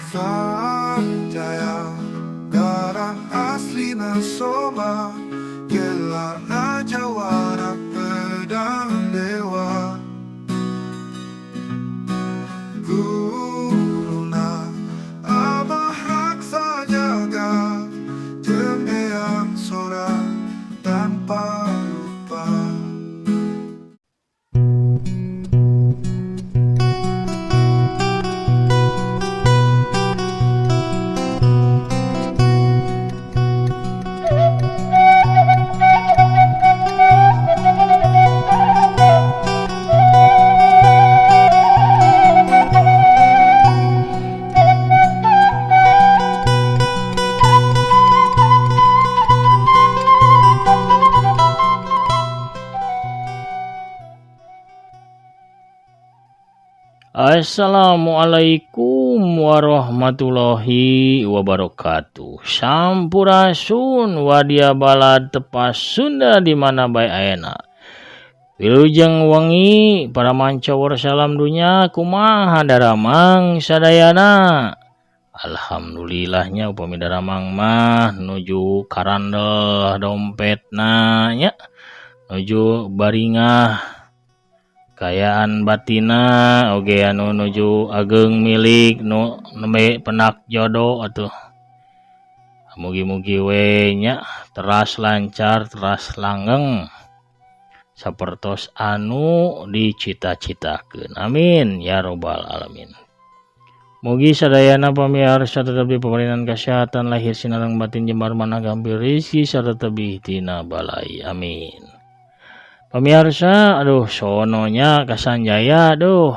Sanjaya, darah aslina Soma, gelarna jawara pedang dewa. Guruna Abah Raksa Jaga, jeung Eyang Sora tanpa lupa. Assalamualaikum warahmatullahi wabarakatuh. Sampurasun wadia balad tepas Sunda di mana bae ayeuna. Wilujeng wengi para mancawar salam dunya kumaha daramang sadayana. Alhamdulillahnya upami daramang mah nuju karandel dompetna nya, nuju baringah kayaan batina oge anu nuju ageng milik nu nembe penak jodoh atuh. Mugi-mugi we nya teras lancar teras langgeng sapertos anu dicita-citakeun. Amin ya robbal alamin. Mugi sadayana pamiarsa tetep di pemerintahan kesehatan lahir sinareng batin jembar manah gampil rezeki sarta tebih tina balai. Amin. Pemirsa, aduh sononya ka Sanjaya, aduh.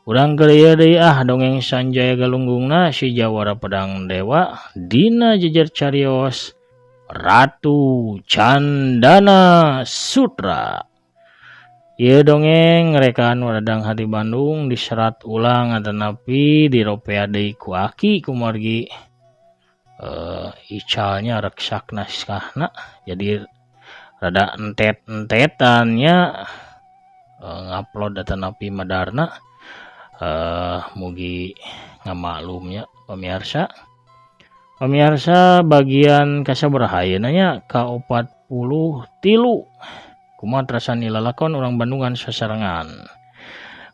Urang keur ieu deui ah dongeng Sanjaya Galunggungna si Jawara Pedang Dewa dina jejer carios Ratu Candana Sutra. Ieu dongeng rekaan Waradang Hati Bandung diserat ulang atanapi diropea deui ku aki kumargi icalnya reksak naskahna jadi rada entet-entetannya ngupload atanapi madarna mugi ngamaklumnya pemirsa. Pemirsa bagian kasabaraha ayeuna nya ka-43 kumaha terasa nilalakon urang Bandungan sasarengan.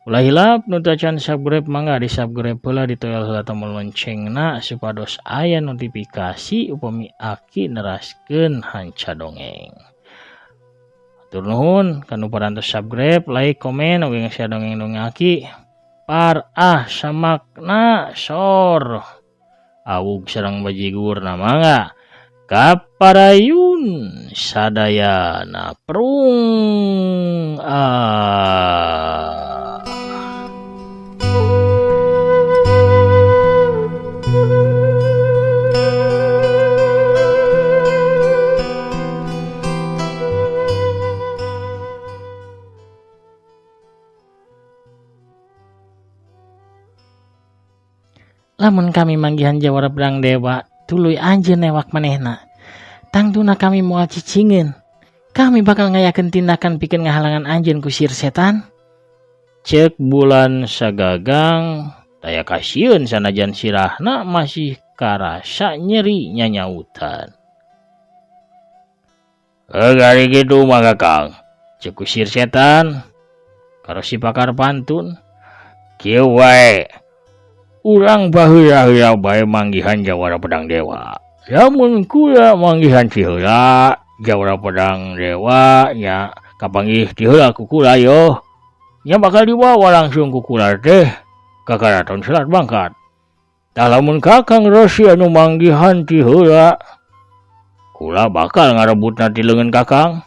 Ulah hilap nu teu acan subscribe mangga di subscribe heula ditoel heula tombol loncengna supados aya notifikasi upami aki neraskeun hanca dongeng. Hatur nuhun kanu parantos subscribe, like, komen oge nge-share dongeng-dongeng aki. Par ah samakna sor. Awug sareng bajigur na mangga. Kaparayun sadayana prung ah. Lamun kami manggihan Jawara Pedang Dewa, tuluy anjeun newak manehna. Tangtuna kami moal cicingeun. Kami bakal ngayakeun tindakan pikeun ngahalangan anjeun ku sihir setan. Ceuk bulan sagagang, daya kasieun sanajan sirahna masih karasa nyeri nyanyautan. Gari kitu mah Kakang, ceuk ku sihir setan. Karo si pakar pantun, kieu wae. Urang baheula-heula bae manggihan Jawara Pedang Dewa. Lamun kula manggihan ti heula Jawara Pedang Dewa nya kapanggih ti heula ku kula yoh. Nya bakal dibawa langsung ku kula teh ka Karaton Selat Bangkat. Tah lamun Kakang Resi anu manggihan ti heula, kula bakal ngarebutna ti leungeun Kakang.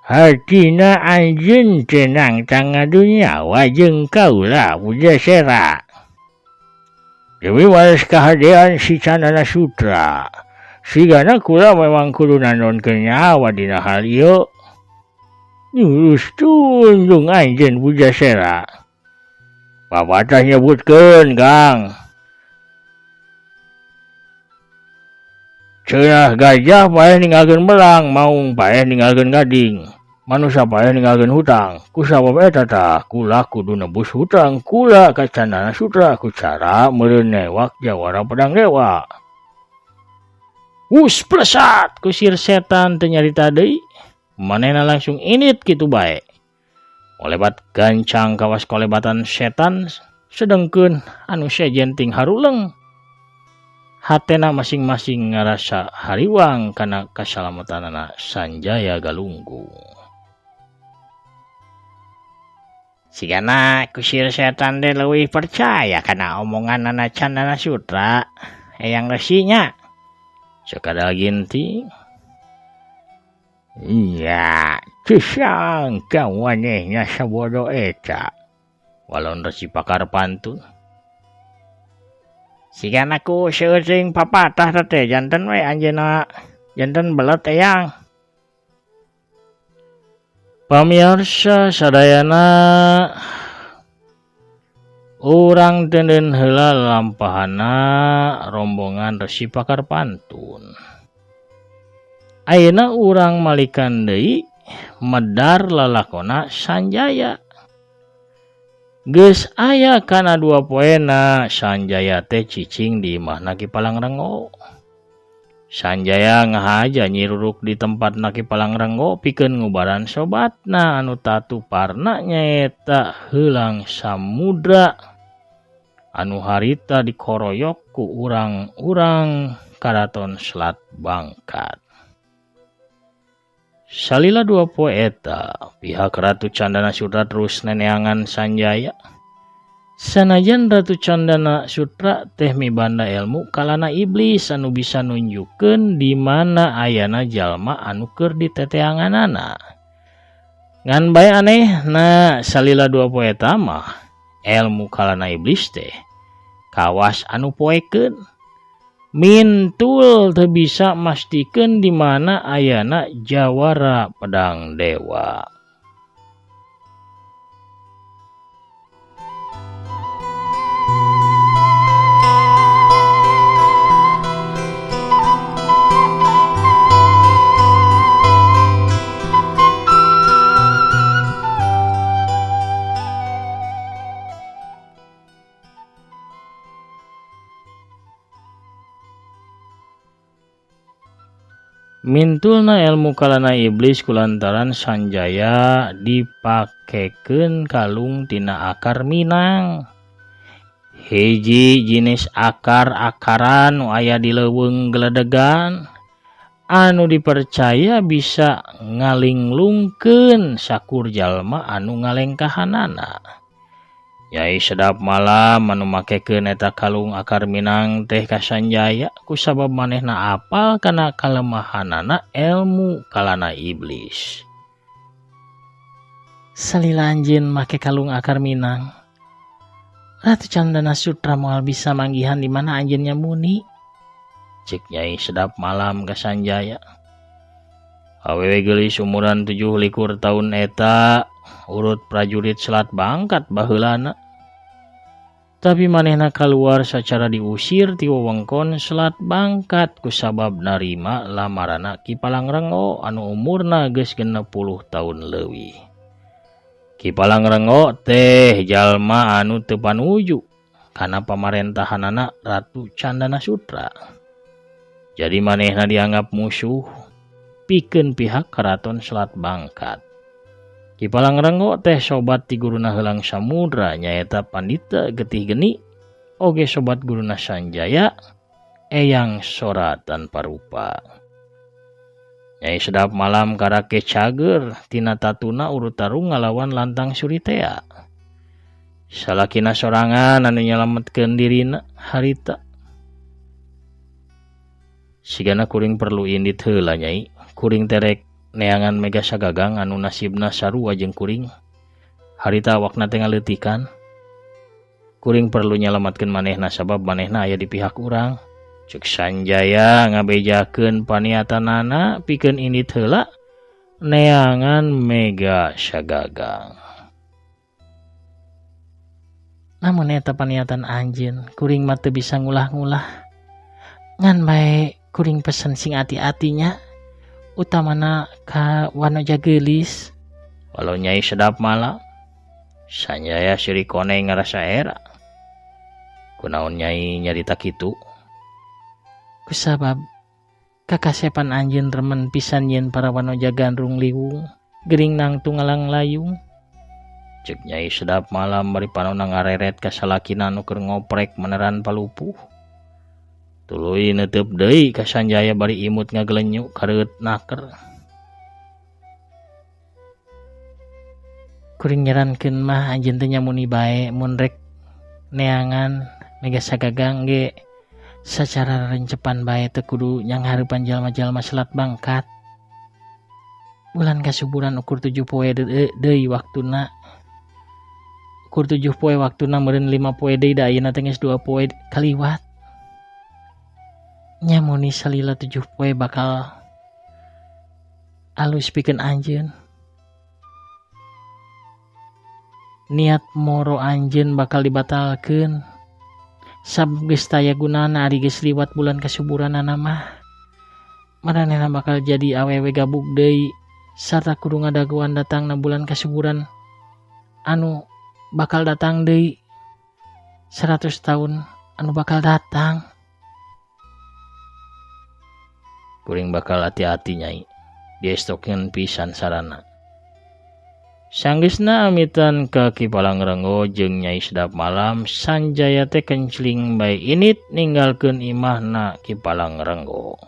Hartina anjeun teu nangtang ngadu nyawa jeung kaula Pujasera. Demi wales kahadean si Candana Sutra, sigana kula memang kudu nanonkeun nyawa dina hal ieu. Nyurus tunjung anjeun Pujasera. Papatah nyebutkeun, Kang. Cenah gajah paeh ninggalkeun belang, maung paeh ninggalkeun gading. Manusa paeh ninggalkeun hutang. Ku sabab eta tah kula kudu nebus hutang kula ka Candana Sutra ku cara meureun newak jawara pedang dewa. Wus plesat ku sir setan teu nyarita deui. Manehna langsung init kitu bae. Kolebat gancang kawas kolebatan setan sedengkeun anu sejen ting haruleng. Hatena masing-masing ngarasa hariwang kana kasalamatanana Sanjaya Galunggung. Sigana kusir setan teh leuwih percaya kana omonganana Candana Sutra eyang resinya. Sakadal ginting. Iya, cisangka wanehna sabodo eta. Walon resi pakar pantun. Sigana ku seueuting papatah teh janten we anjeunna janten belet eyang. Pamiarsa sadayana urang tenden heula lampahana rombongan resi pakar pantun. Ayeuna urang malikan deui medar lalakona Sanjaya. Geus aya kana dua poena Sanjaya teh cicing di imahna Ki Palangrenggo. Sanjaya ngahaja nyiruruk di tempatna Ki Palangrenggo pikeun ngubaran sobatna anu tatu parna nyaeta Heulang Samudra anu harita dikoroyok ku urang-urang Karaton Selat Bangkat. Salila dua poe eta, pihak Ratu Candana Sutra terus neneangan Sanjaya. Sanajan Ratu Candana Sutra teh mibanda ilmu kalana iblis anu bisa nunjukkeun di mana ayana jalma anu keur diteteanganana. Ngan bae aneh, nah salila dua poe eta mah ilmu kalana iblis teh kawas anu poekeun. Mintul teu bisa mastikeun di mana ayana jawara pedang dewa. Mintulna ilmu kalana iblis kulantaran Sanjaya dipakekeun kalung tina akar minang. Hiji jenis akar-akaran nu aya di leuweung geledegan anu dipercaya bisa ngalinglungkeun sakur jalma anu ngalengkahanana. Nyai Sedap Malam anu makekeun eta kalung akar minang teh ka Sanjaya kusabab manehna apal kana kalemahanana ilmu kalana iblis. Salila anjeun make kalung akar minang, Ratu Candana Sutra moal bisa manggihan di mana anjeun nyambuni. Cek Nyai Sedap Malam ka Sanjaya. Awewe geulis umuran 27 tahun eta urut prajurit Selat Bangkat baheulana. Tapi manehna kaluar sacara diusir ti wewengkon Selat Bangkat kusabab narima lamarana Ki Palangrenggo anu umurna geus 60 tahun leuwih. Ki Palangrenggo teh jalma anu teu panuju kana pamarentahanana Ratu Candana Sutra. Jadi manehna dianggap musuh pikeun pihak Karaton Selat Bangkat. Ki Palangrenggo teh sobat ti guruna Heulang Samudra nyaeta Pandita Getih Geni oge sobat guruna Sanjaya Eyang Sora Tanpa Rupa. Nyai Sedap Malam karake cager tina tatuna urut tarung ngalawan Lantang Suritea. Salakina sorangan anu nyalametkeun dirina harita. Sigana kuring perlu indit heula Nyai, kuring terek neangan Mega Sagagang anu nasibna sarua jeung kuring. Harita awakna teh ngaleutikan. Kuring perlu nyalametkeun manehna sabab manehna aya di pihak urang. Cek Sanjaya ngabejakeun paniatanana pikeun indit heula neangan Mega Sagagang. Namun eta paniatan anjeun, kuring mah teu bisa ngulah-ngulah. Ngan bae kuring pesen sing ati-atinya, utamana ka wanoja geulis. Walau Nyai Sedap Malam Sanjaya siri koneng ngarasa era. Kunaon Nyai nyarita kitu? Kusabab kakasepan anjeun remen pisan yen para wanoja gandrung liwung gering nangtung ngalang layung. Cek Nyai Sedap Malam bari panona ngareret ka salakina anu keur ngoprek meneran palupuh. Tuluy neuteup deui ka Sanjaya bari imut ngagelenyu kareueut naker. Kuring nyarankeun mah anjeun teh nyamuni bae mun rek neangan Mega Sagagang ge sacara rencepan bae teu kudu nyanghareupan jalma-jalma Selat Bangkat. Bulan kasuburan ukur 7 poe deui waktuna. Ukur 7 poe waktuna meureun 5 poe deui da ayeuna teh geus 2 poe kaliwat. Nyamuni salila 7 poe bakal alus pikeun anjeun. Niat moro anjeun bakal dibatalkeun. Sabab geus taya gunana ari geus liwat bulan kasuburanana mah. Maranehna bakal jadi awewe gabug deui sarta kudu ngadagoan datangna bulan kasuburan anu bakal datang deui 100 tahun anu bakal datang. Kuring bakal hati-hati Nyai. Diestokeun pisan sarana. Sanggeusna amitan ka Ki Palangrenggo jeung Nyai Sedap Malam, Sanjaya teh kencling bae init ninggalkeun imahna Ki Palangrenggo.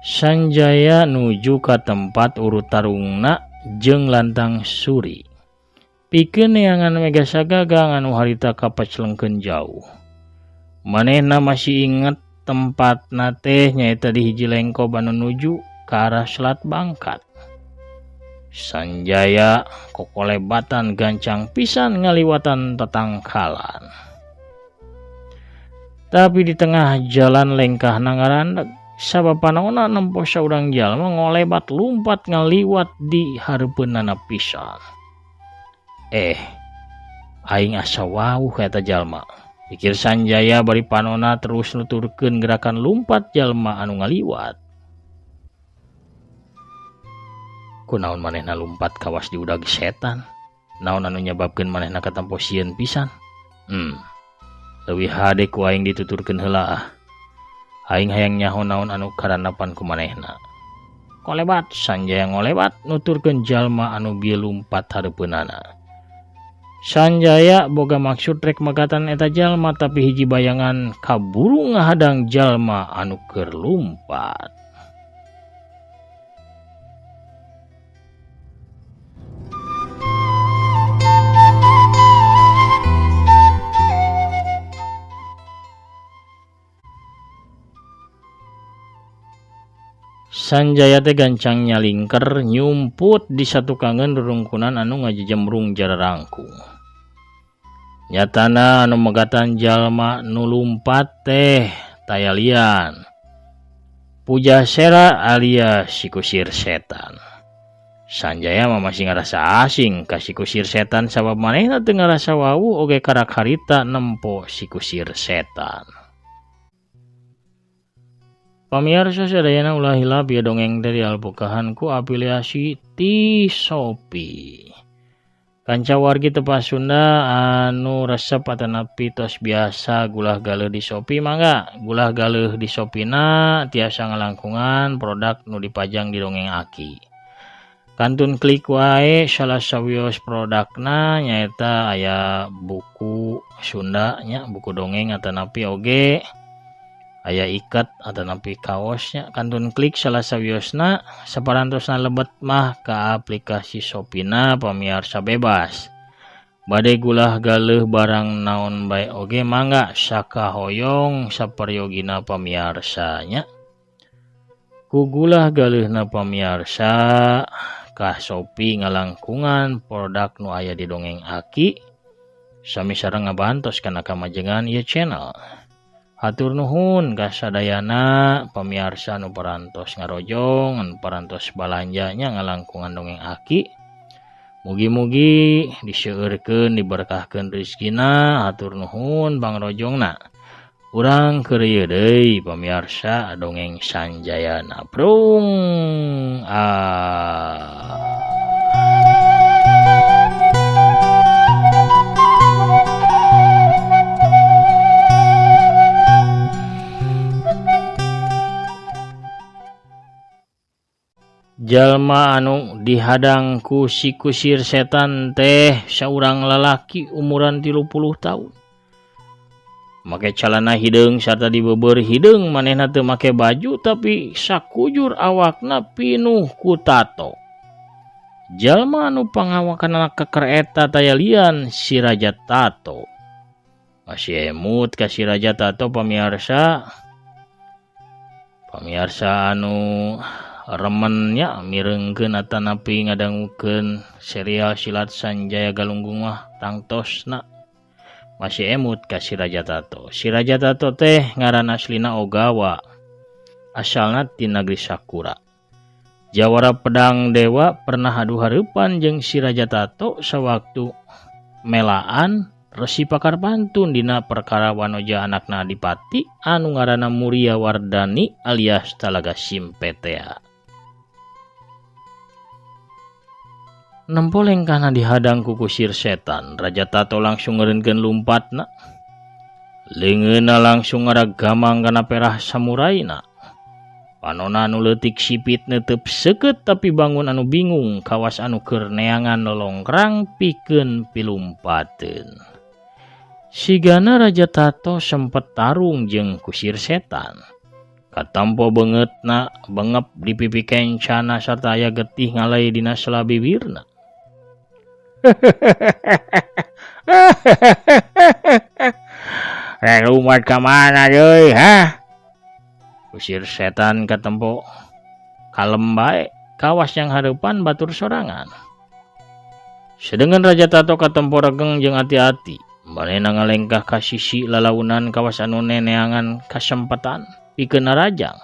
Sanjaya nuju ka tempat urut tarungna jeung Lantang Suri. Pikeun neangan Mega Sagagang anu harita kapaclengkeun jauh. Manehna masih inget tempatna teh nyaeta di hiji lengkob anu nuju ka arah Selat Bangkat. Sanjaya kokolebatan gancang pisan ngaliwatan tatangkalan. Tapi di tengah jalan lengkahna ngarandeg. Sabab panona nempo saurang jalma ngolebat lumpat ngaliwat di hareupeunana pisan. Aing asa wawuh eta jalma. Pikir Sanjaya bari panona terus nuturkeun gerakan lumpat jalma anu ngaliwat. Kunaon manehna lumpat kawas diudag setan? Naon anu nyababkeun manehna katempo sieun pisan? Leuwih hade ku aing dituturkeun heula ah. Aing hayang nyaho naon anu karanapan ku manehna. Kolebat Sanjaya ngolebat nuturkeun jalma anu bieu lumpat hareupeunana. Sanjaya boga maksud rek magatan eta jalma tapi hiji bayangan kaburu ngahadang jalma anu keur lumpat. Sanjaya teh gancang nyalingker nyumput di satukangeun rurungkunan anu ngajejemrung jararangkung. Nyatana anu megatan jalma nu lumpat teh taya lian. Pujasera alias si kusir setan. Sanjaya mah masih ngarasa asing ka si kusir setan sabab manehna teu ngarasa wawuh oge karak harita nempo si kusir setan. Pamiarsa sadayana ulah hilap ya dongeng dari albukahan ku afiliasi ti Shopee. Kanca wargi tepas Sunda anu resep atanapi tos biasa gulah galeuh di Shopee mangga gulah galeuh di Shopee-na tiasa ngalangkungan produk nu dipajang di dongeng Aki. Kantun klik wae salah sawios produkna nyaeta aya buku Sunda nya buku dongeng atanapi oge aya ikat atanapi kaosnya kantun klik salah sawiosna saparantosna lebet mah ka aplikasi Shopee-na pamiarsa bebas. Bade gulah galeuh barang naon bae oge mangga sakahoyong saperyogina pamiarsa nya. Ku gulah galeuhna pamiarsa ka Shopee ngalangkungan produk nu aya di dongeng Aki sami sareng ngabantos kana kamajengan ieu channel. Hatur nuhun ka sadayana pamiarsa nu parantos ngarojong, anu parantos balanjanya ngalangkungan dongeng Aki. Mugi-mugi diseueurkeun diberkahkeun rezekina. Hatur nuhun pangrojongna. Urang keur ieu deui pamiarsa dongeng Sanjayana. Prung ah. Jalma anu dihadang ku si kusir setan teh saurang lalaki umuran 30 tahun. Make calana hideung sarta dibeber hideung, manehna teu make baju tapi sakujur awakna pinuh ku tato. Jalma anu pangawakan keker eta taya lian si Raja Tato. Masih emut ka si Raja Tato pamiarsa. Pamiarsa anu remennya mireungkeun atanapi ngadangukeun serial silat Sanjaya Galunggung mah tangtosna masih emut ka si Raja Tato. Si Raja Tato teh ngaran aslina Ogawa, asalna ti negeri Sakura. Jawara pedang dewa pernah adu hareupan jeung si Raja Tato sawaktu melaan Resi Pakar Pantun dina perkara wanoja anakna adipati anu ngaranna Muria Wardani alias Talaga Simpetea. Nempo lengkahna dihadang ku kusir setan, Raja Tato langsung ngeureunkeun lumpatna. Leungeunna langsung ngaragamang kana perah samuraina. Panona anu leutik sipit neuteup seukeut tapi bangun anu bingung kawas anu keur neangan lolongkrang pikeun pilumpateun. Sigana Raja Tato sempet tarung jeung kusir setan. Katampo beungeutna bengep di pipi kencana sarta aya getih ngalai dina sela bibirna. Rek lumpat ka mana deui, ha? Kusir setan katempo kalem bae kawas yang hareupan batur sorangan. Sedengan Raja Tato katempo regeng jeung hati-hati. Manehna ngalengkah ka sisi lalaunan kawas anu neneangan kasempatan pikeun narajang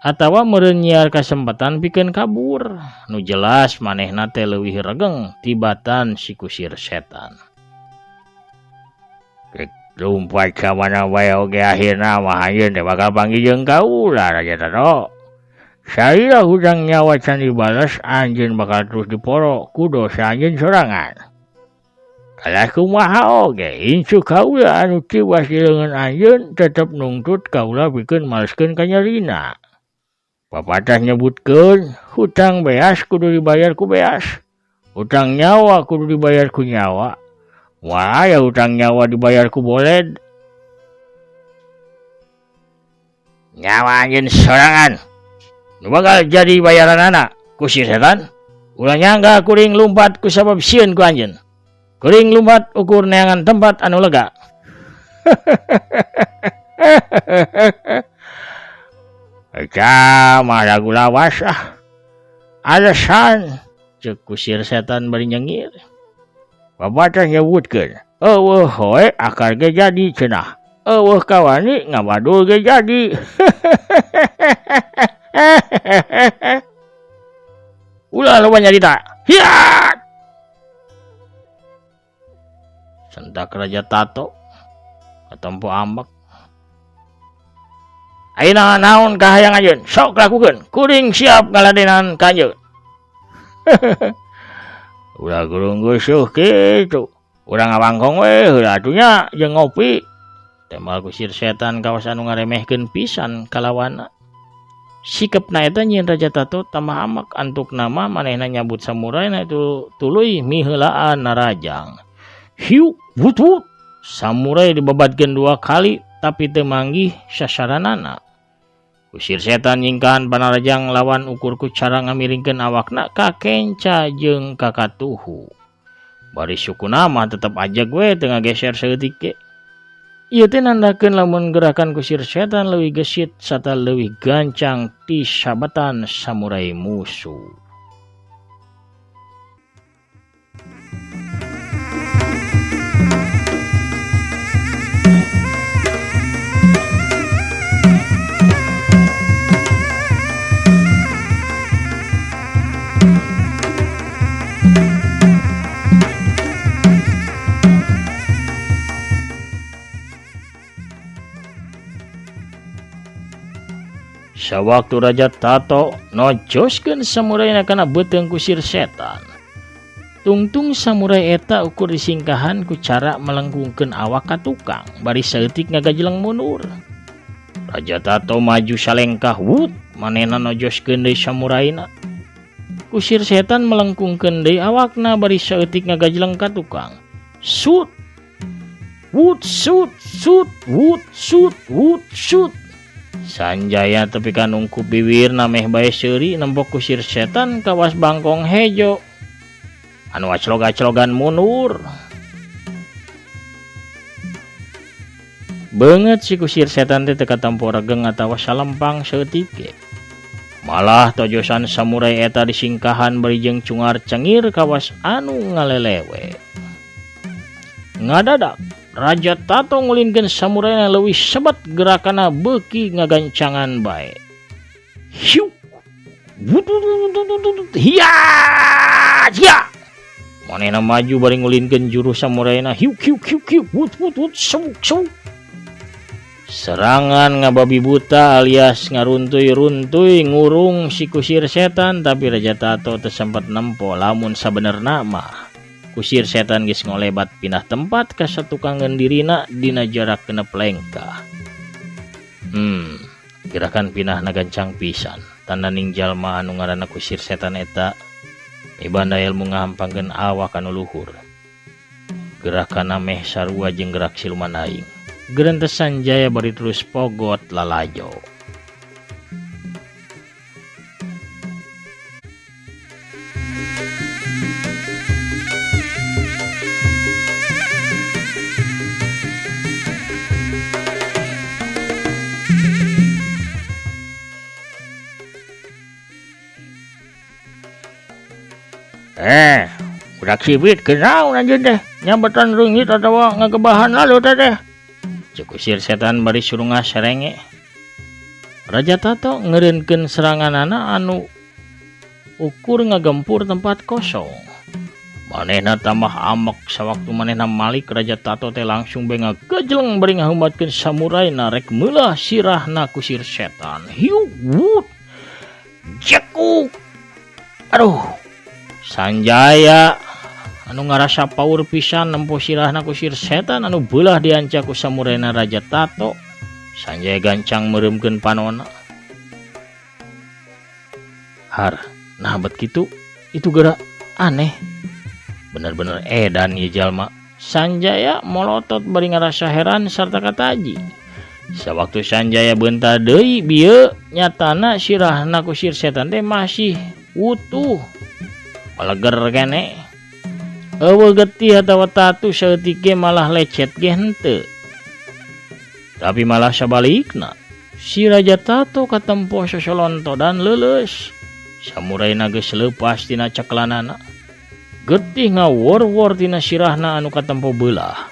atawa meureun nyiar kasempatan pikeun kabur. Nu jelas manehna teh leuwih regeng tibatan si kusir setan. Rek lumpat ka mana wae oge akhirna mah anjeun teh bakal panggih jeung kaula Raja Tato. Salila hutang nyawa can dibales anjeun bakal terus diporo ku dosa anjeun sorangan. Kalah kumaha oge incu kaula anu tiwas di leungeun anjeun tetep nungtut kaula pikeun maleskeun kanyerina. Papatah nyebutkeun hutang beas kudu dibayar ku beas, hutang nyawa kudu dibayar ku nyawa. Moal aya hutang nyawa dibayar ku boled. Nyawa anjeun sorangan nu bakal jadi bayaranana ku si setan. Ulah nyangga kuring lumpat ku sabab sieun ku anjeun. Kuring lumpat ukur neangan tempat anu lega. Eta mah lagu lawas ah. Alasan ceuk kusir setan bari nyengir. Papatah nyebutkeun, eueuh hoe akar ge jadi cenah. Eueuh kawani ngabadul ge jadi. Ulah loba nyarita. Hiat! Sentak Raja Tato katempo ambek. Ayeuna naon kahayang anjeun? Sok lakukeun. Kuring siap ngaladenan ka anjeun. Ulah gurung-gusuh kitu. Urang ngawangkong we heula atuh nya jeung ngopi. Tembal kusir setan kawas anu ngaremehkeun pisan kalawana. Sikepna eta nyieun Raja Tato tambah amak antuk nama manehna nyabut samurai na itu tuluy miheulaan narajang. Hiu butut samurai dibabadkeun 2 kali tapi teu manggih sasaranana. Kusir setan nyingkahan panarajang lawan ukur ku cara ngamiringkeun awakna ka kenca jeung ka katuhu. Bari sukuna mah tetep aja gue teu ngageser saeutik ge. Ieu teh nandakeun lamun gerakan kusir setan leuwih gesit sarta leuwih gancang ti sabetan samurai musuh. Sawaktu Raja Tato nojoskeun samuraina kana beuteung kusir setan. Tungtung samurai eta ukur disingkahan ku cara melengkungkeun awak ka tukang bari saeutik ngagajeleng mundur. Raja Tato maju salengkah wut manehna nojoskeun deui samuraina. Kusir setan melengkungkeun deui awakna bari saeutik ngagajeleng ka tukang. Sut wut sut sut wut sut wut sut. Sanjaya tepi ka nungkup bibirna meh bae seuri nembok kusir setan kawas bangkong hejo. Anu aclog-aclogan mundur. Beungeut si kusir setan teh teu katempo regeng atawa salempang saeutik ge. Malah tojosan samurai eta disingkahan bari jeung cungar cengir kawas anu ngalelewe. Ngadadak Raja Tato ngulinkeun samuraina leuwih sebat gerakanna beuki ngagancangan bae. Hiu. Hiya! Hiya! Manehna maju bari ngulinkeun jurus samuraina hiuk hiuk hiuk hiuk wut wut wut sewuk sewuk. Serangan ngababi buta alias ngaruntuy-runtuy ngurung si kusir setan, tapi Raja Tato teu sempat nempo lamun sabenerna mah kusir setan geus ngolebat pindah tempat ka satukangeun dirina dina jarak 6 lengkah. Gerakan pindah gancang pisan. Tanda ning jalma anu ngaranna kusir setan eta mibanda ilmu ngahampangkeun awak anu luhur. Gerakanna meh sarua jeung gerak siluman aing. Gerentes Sanjaya bari terus pogot lalajo. Budak sipit kunaon anjeun teh nyabetan reungit atawa ngagebahan lalu teh. Ceuk kusir setan bari surungah serenge. Raja Tato ngeureunkeun seranganana anu ukur ngagempur tempat kosong. Manehna tambah amek sawaktu manehna malik Raja Tato teh langsung bae ngagejleng bari ngaheumatkeun samuraina rek meulah sirahna kusir setan. Hiuk wut. Jekuk. Aduh. Sanjaya anu ngarasa paur pisan nempo sirahna kusir setan anu beulah dianca ku samuraina Raja Tato. Sanjaya gancang meureumkeun panona. Har, nah bet kitu itu gerak aneh. Bener-bener edan ieu jalma. Sanjaya molotot bari ngarasa heran sarta kataji. Sawaktu Sanjaya beunta deui bieu nyatana sirahna kusir setan teh masih utuh. Paleger kene. Eueuh getih atawa tatu saeutik ge malah lecet ge henteu. Tapi malah sabalikna, si Raja Tato katempo sosolontodan leuleus. Samuraina geus leupas tina ceklanana. Getih ngawor-wor tina sirahna anu katempo beulah.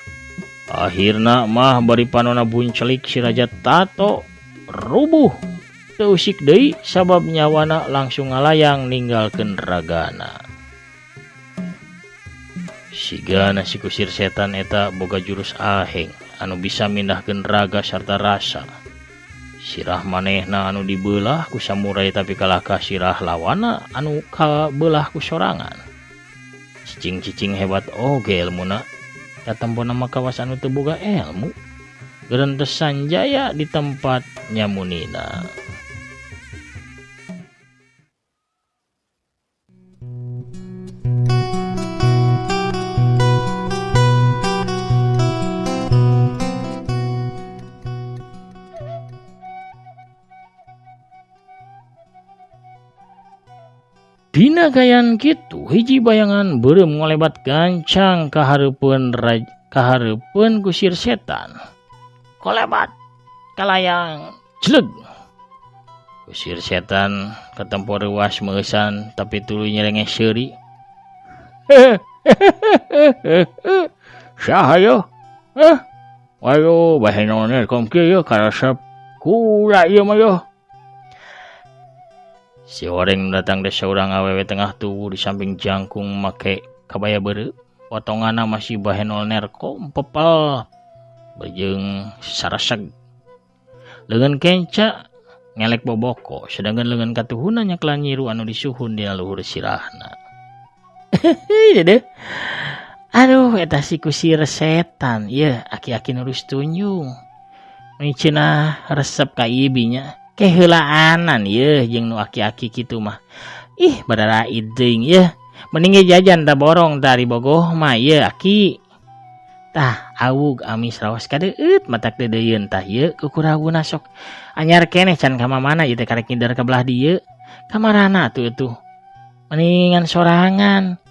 Akhirna mah bari panona buncelik si Raja Tato rubuh. Teu usik deui sabab nyawana langsung ngalayang ninggalkeun ragana. Sigana si kusir setan eta boga jurus aheng anu bisa mindahkeun raga sarta rasa. Sirah manehna anu dibeulah ku samurai tapi kalah ka sirah lawana anu kabelah ku sorangan. Cicing-cicing hebat oge elmuna. Katempona mah kawas anu teu boga elmu. Gerentes Sanjaya di tempat nyamunina. Dina gayan kitu hiji bayangan beureum ngolebat gancang kahareupeun kahareupeun kusir setan. Kolebat kalayang jleg. Kusir setan katempo reuas meueusan tapi tuluy nyerengeh seuri. Saha yeuh? Waduh, bahenone kom kieu yeuh karasep kula ieu mah yeuh. Si horeng datang deh seorang awewe tengah tubuh di samping jangkung make kabaya beureum, potonganna masih bahenol nerko pepel bejeng saraseg. Leungeun kenca Ngelek boboko sedangkan leungeun katuhunna nyakla nyiru anu disuhun dina luhur sirahna. Dedeh. Aduh eta si kusir setan ieu aki-aki nu rus tunjung. Nu cenah resep ka ibi nya. Keheulaanan ieu jeung nu aki-aki kitu mah. Ih badaraid teuing ieu. Mending ge jajan da borong tah ari bogoh mah ieu aki. Tah awug amis raos kadeueut matak deudeuyeun tah ieu kukurawuna sok anyar keneh can ka mamana ieu teh karek ngider ka belah dieu. Kamarana atuh eutuh. Mendingan sorangan.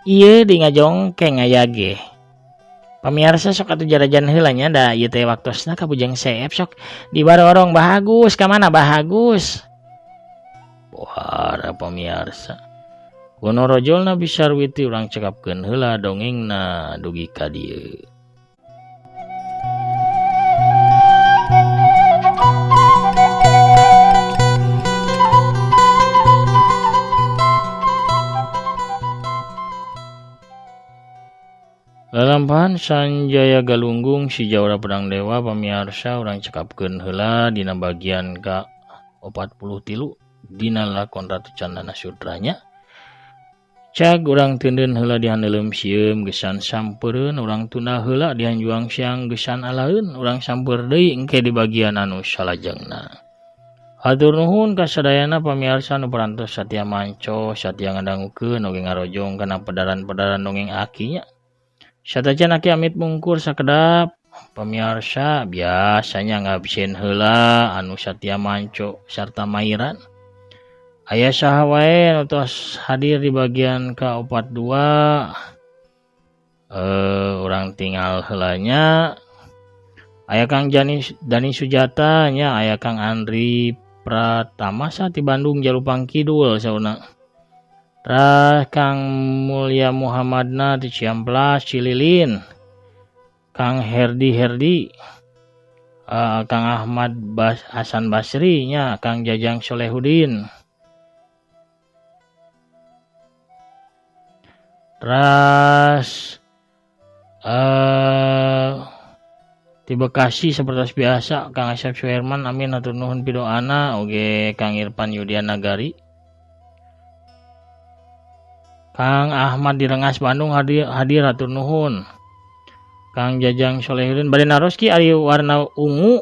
Ieu di ngajongkeng aya ge. Pamiarsa sok atuh jarajan heula nya da ieu teh waktosna ka Bujang Seep sok dibarorong Bah Agus ka mana Bah Agus. Pohara pamiarsa. Kuno rojolna bisa Sarwiti urang cekapkeun heula dongengna dugi ka dieu. Lalampahan Sanjaya Galunggung si Jawara Pedang Dewa pamiarsa urang cekapkeun heula dina bagian ka 43 dina lakon Ratu Candana Sutranya. Cag urang teundeun heula dihandeuleum sieum gesan sampeureun urang tunda heula dihanjuang siang gesan alaeun urang sampeur deui engke di bagian anu salajengna. Hatur nuhun ka sadayana pamiarsa nu parantos satia manco satia ngadangukeun oge ngarojong kana pedaran-pedaran dongeng aki nya. Satacan aki amit mungkur sakedap pamiarsa biasanya ngabsen heula anu satia manco sarta mairan. Aya saha wae nu tos hadir di bagian ka-42 urang tinggal heula nya. Aya Kang Dani Sujata nya, aya Kang Andri Pratama sa ti Bandung Jalupang Kidul sauna. Tah Kang Mulya Muhammadna ti Ciamplas Cililin. Kang Herdi Herdi, Kang Ahmad Hasan Basri nya, Kang Jajang Solehudin. Terus di Bekasi seperti biasa Kang Asep Suherman amin hatur nuhun pidoana oge Kang Irfan Yudian Nagari. Kang Ahmad di Rengas Bandung hadir hatur nuhun. Kang Jajang Solehudin bade naros ki ari warna ungu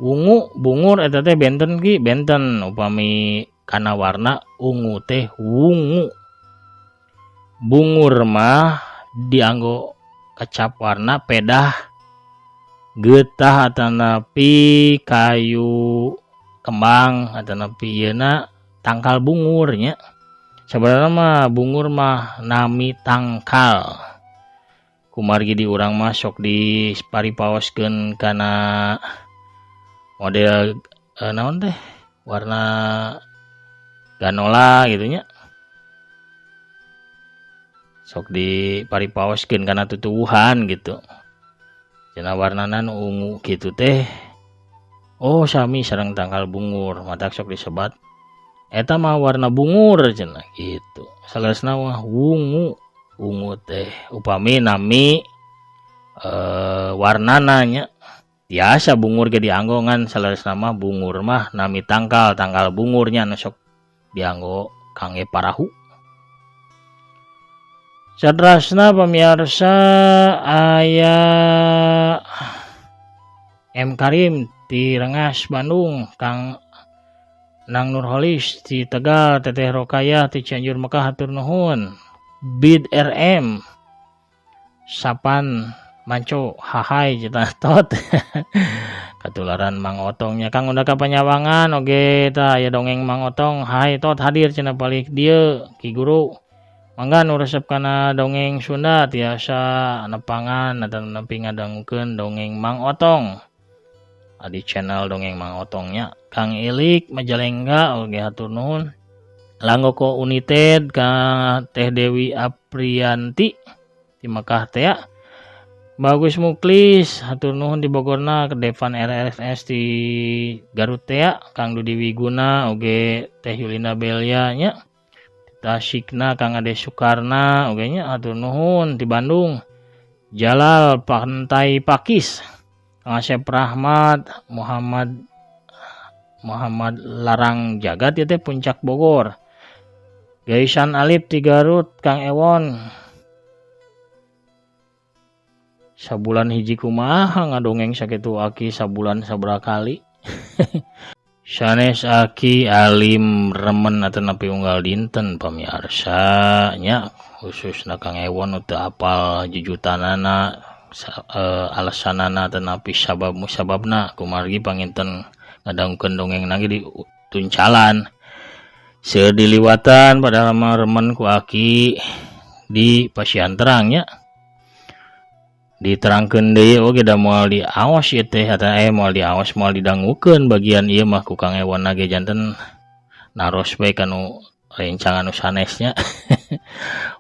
ungu bungur eta teh benten ki benten upami kana warna ungu teh wungu. Bungur mah dianggo kecap warna pedah getah atanapi kayu kembang atanapi ieuna tangkal bungur nya. Sabenerna mah bungur mah nami tangkal. Kumargi di urang mah sok diparipaoskeun kana model naon teh warna ganola gitu nya. Sok diparipaoskeun kana tutuwuhan gitu. Cenah warnana nu ungu kitu teh. Oh sami sareng tangkal bungur, matak sok disebat eta mah warna bungur cenah gitu. Saleresna mah wungu, ungu teh upami nami warnana nya. Biasa bungur ge dianggo ngan saleresna mah bungur mah nami tangkal, tangkal bungurnya nu sok dianggo kangge parahu. Satrasna pamiarsa aya M Karim ti Rengas Bandung, Kang Nang Nurholis ti Tegal, Teteh Rokayah ti Cianjur Mekah hatur nuhun. Bid RM Sapan Manco hahai cenah tot. Katularan Mang Otongnya Kang Undaka Panyawangan oge tah aya dongeng Mang Otong hai tot hadir cenah balik dieu Ki Guru. Mangga nu resep kana dongeng Sunda tiasa nepangan atau nepi ngadangukeun dongeng Mang Otong di channel dongeng Mang Otongnya. Kang Ilik Majalengka oge hatur nuhun. Langgoko United ka Teh Dewi Aprianti di Mekah teh. Bagus Muklis hatur nuhun di Bogorna, ke Devan RRS di Garut teh. Kang Dudi Wiguna oge Teh Yulina Belia nya. Tasikna Kang Ade Sukarna oge nya hatur nuhun di Bandung. Jalal Pantai Pakis, Kang Asep Rahmat, Muhammad Muhammad Larang Jagat ieu teh Puncak Bogor. Gaisan Alif ti Garut Kang Ewon. Sabulan hiji kumaha ngadongeng sakitu aki sabulan sabaraha kali. Sanes aki alim remen atanapi unggal dinten pamiarsa nya khususna Kang Ewon nu teu apal jujutanana alasanana atanapi sabab musababna kumargi panginten ngadangukeun dongeng ge di tuncalan. Seueur diliwatan padahal mah remen ku aki di pasian terang nya. Diterangkeun deui oge da moal diaos ieu teh moal diaos moal didangukeun bagian ieu mah ku Kang Ewon ge janten naros bae kanu rencangan nu sanesnya.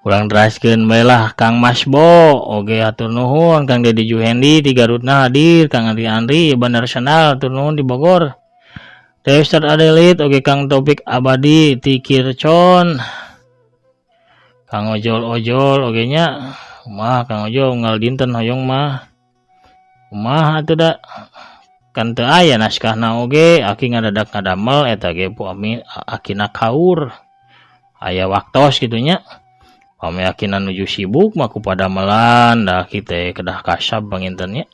Urang teraskeun bae lah Kang Masbo oge hatur nuhun Kang Dedi Juhendi di Garutna hadir Kang Andri Andri Bandar Nasional hatur nuhun di Bogor. Teh Ustaz Adelit oge Kang Taufik Abadi ti Kircon. Kang Ojol-ojol oge nya kumaha Kang Ojol unggal dinten hoyong mah kumaha atuh da kan teu aya naskahna oge aki ngadadak ngadamel eta ge pami akina kaur aya waktos kitu nya pami akina nuju sibuk mah ku padamelan da aki teh kedah kasab panginten nya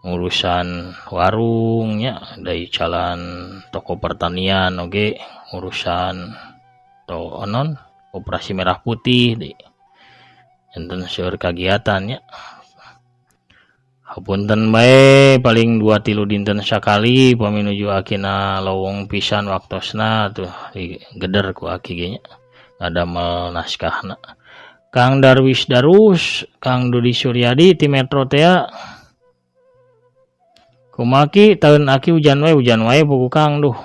urusan warung nya dari jalan toko pertanian oge urusan to onon operasi merah putih di enten seueur kagiatan nya. Hapunten bae paling 2-3 dinten sakali pami nuju akina lowong pisan waktosna tuh digeder ku aki ge nya ngadamel naskahna. Kang Darwis Darus, Kang Dudi Suryadi ti Metro teh kumaki taun aki hujan wae pugu Kang duh.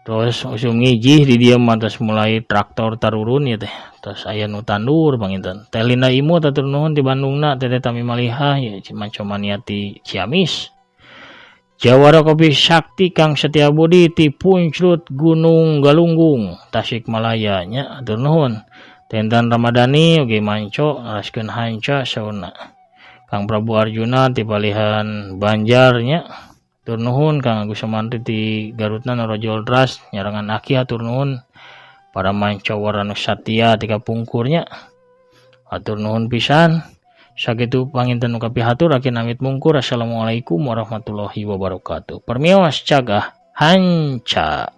Terus usum ngijih di dieu mah tos mulai traktor tarurun ieu teh. Tos aya nu tandur panginten. Teh Linda Imut hatur nuhun ti Bandungna, Teteh Tami Malihah ieu Cimacomania ti Ciamis. Jawara Kopi Sakti Kang Setia Budi ti Punclut Gunung Galunggung Tasikmalaya nya hatur nuhun. Tentan Ramadhani oge manco naraskeun hanca sauna. Kang Prabu Arjuna ti Palihan Banjar nya hatur nuhun. Kang Agus Sumantri ti Garutna Norojol Dras nyarangan aki hatur nuhun. Para mancawara nu satia ti kapungkurnya hatur nuhun pisan. Sakitu panginten nu kapihatur aki namit mungkur. Assalamualaikum warahmatullahi wabarakatuh. Permios cagah hanca.